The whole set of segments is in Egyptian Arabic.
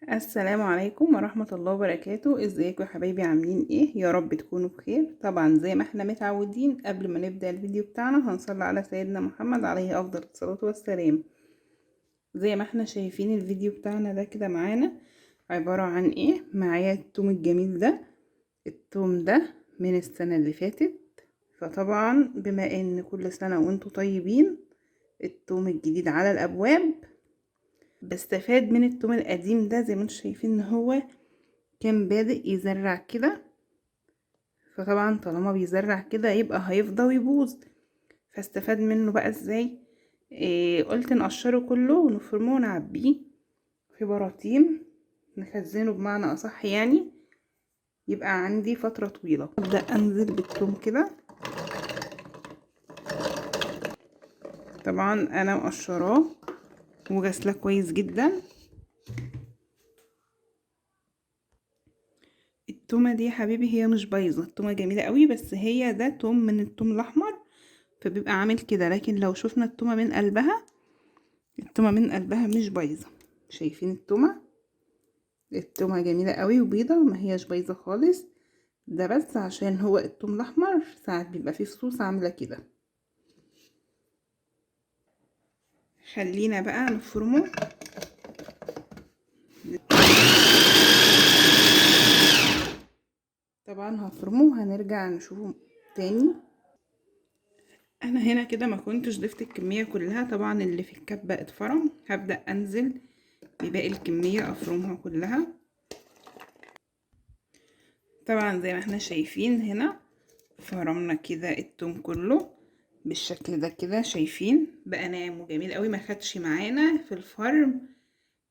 السلام عليكم ورحمة الله وبركاته. ازيكم يا حبايبي؟ عاملين ايه؟ يا رب تكونوا بخير. طبعا زي ما احنا متعودين قبل ما نبدأ الفيديو بتاعنا هنصلي على سيدنا محمد عليه افضل الصلاة والسلام. زي ما احنا شايفين الفيديو بتاعنا ده كده معانا عبارة عن ايه؟ معايا التوم الجميل ده، التوم ده من السنة اللي فاتت، فطبعا بما ان كل سنة وانتوا طيبين التوم الجديد على الابواب. بستفاد من التوم القديم ده، زي ما انتوا شايفين ان هو كان بادئ يزرع كده، فطبعا طالما بيزرع كده يبقى هيفضى ويبوظ، فاستفاد منه بقى ازاي؟ قلت نقشره كله ونفرمه ونعبيه في براطيم، نخزنه بمعنى اصح، يعني يبقى عندي فترة طويلة. ابدأ انزل بالثوم كده، طبعا انا مقشراه وغسلاه كويس جدا. التومة دي يا حبيبي هي مش بايظة، التومة جميلة قوي، بس هي ده توم من التوم الاحمر فبيبقى عامل كده، لكن لو شفنا التومة من قلبها، التومة من قلبها مش بايظة. شايفين التومة؟ التومة جميلة قوي وبيضة، ما هياش بايظة خالص. ده بس عشان هو التوم الاحمر ساعات بيبقى فيه فصوص عاملة كده. خلينا بقى نفرمه. طبعا هفرمه وهنرجع نشوفه تاني. انا هنا كده ما كنتش ضفت الكمية كلها، طبعا اللي في الكبة اتفرم. هبدأ انزل بباقي الكمية افرمها كلها. طبعا زي ما احنا شايفين هنا فرمنا كده التوم كله بالشكل ده كده، شايفين بقى ناعم وجميل قوي، ما خدش معانا في الفرم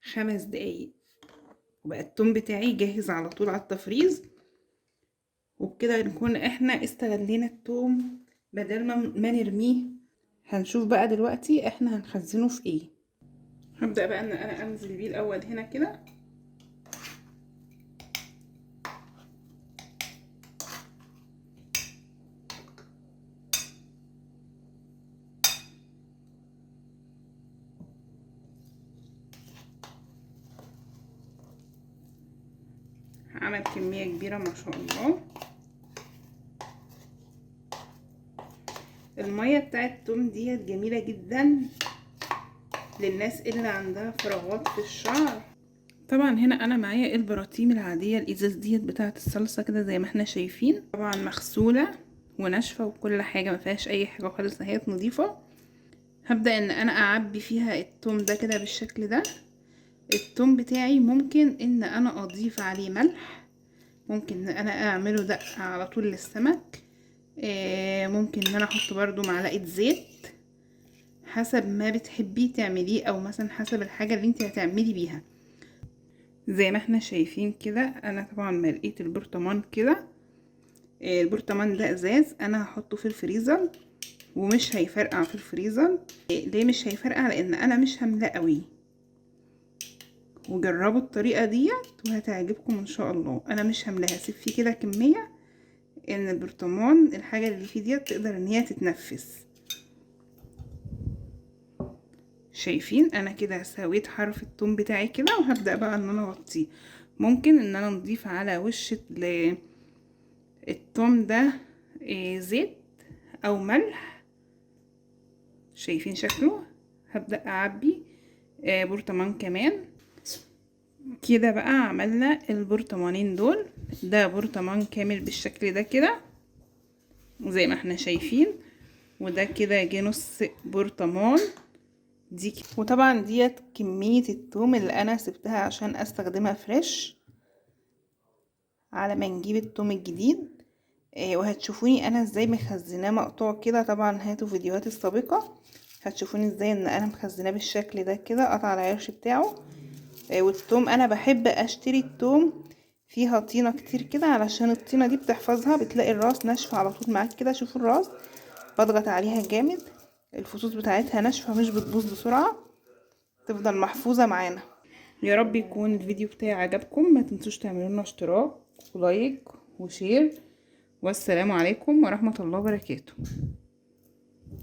5 دقايق، وبقى التوم بتاعي جاهز على طول على التفريز. وبكده نكون احنا استغلينا التوم بدل ما نرميه. هنشوف بقى دلوقتي احنا هنخزنه في ايه. هبدأ بقى ان انا انزل بيه الاول هنا كده. عمل كمية كبيرة ما شاء الله. المية بتاعت التوم ديت جميلة جدا للناس اللي عندها فراغات في الشعر. طبعا هنا انا معايا البراطيم العادية الازاز ديت بتاعت الصلصة كده زي ما احنا شايفين، طبعا مغسولة وناشفة وكل حاجة، ما فيهاش اي حاجة خالص، اهي نظيفة. هبدأ ان انا اعبي فيها التوم ده كده بالشكل ده. التوم بتاعي ممكن ان انا اضيف عليه ملح، ممكن ان انا اعمله دقة على طول للسمك، ممكن ان انا احط برضو معلقة زيت حسب ما بتحبيه تعمليه، او مثلا حسب الحاجة اللي انت هتعملي بيها. زي ما احنا شايفين كده انا طبعا ما لقيت البرطمان كده، البرطمان ده ازاز، انا هحطه في الفريزر ومش هيفرقع في الفريزر. ليه مش هيفرقع؟ لان انا مش هملاه قوي. وجربوا الطريقة ديت وهتعجبكم ان شاء الله. انا مش هملاها، هسيب فيه كده كمية ان البرطمان الحاجة اللي فيه ديت تقدر ان هي تتنفس. شايفين انا كده سويت حرف التوم بتاعي كده، وهبدأ بقى ان انا اغطيه. ممكن ان انا نضيف على وش التوم ده زيت او ملح. شايفين شكله؟ هبدأ اعبي برطمان كمان كده. بقى عملنا البرطمانين دول، ده برطمان كامل بالشكل ده كده زي ما احنا شايفين، وده كده جه نص برطمان دي. وطبعا ديت كمية التوم اللي انا سبتها عشان استخدمها فريش على ما نجيب التوم الجديد. وهتشوفوني انا ازاي مخزناه مقطوع كده، طبعا هاتوا فيديوهات السابقة هتشوفوني ازاي ان انا مخزناه بالشكل ده كده، قطع العرش بتاعه. والتوم انا بحب اشتري التوم فيها طينة كتير كده، علشان الطينة دي بتحفظها، بتلاقي الراس ناشفة على طول معاك كده. شوفوا الراس بضغط عليها جامد، الفصوص بتاعتها ناشفة مش بتبوظ بسرعة، تفضل محفوظة معانا. يا رب يكون الفيديو بتاعي عجبكم، ما تنسوش تعملوا لنا اشتراك و like و share، والسلام عليكم ورحمة الله وبركاته.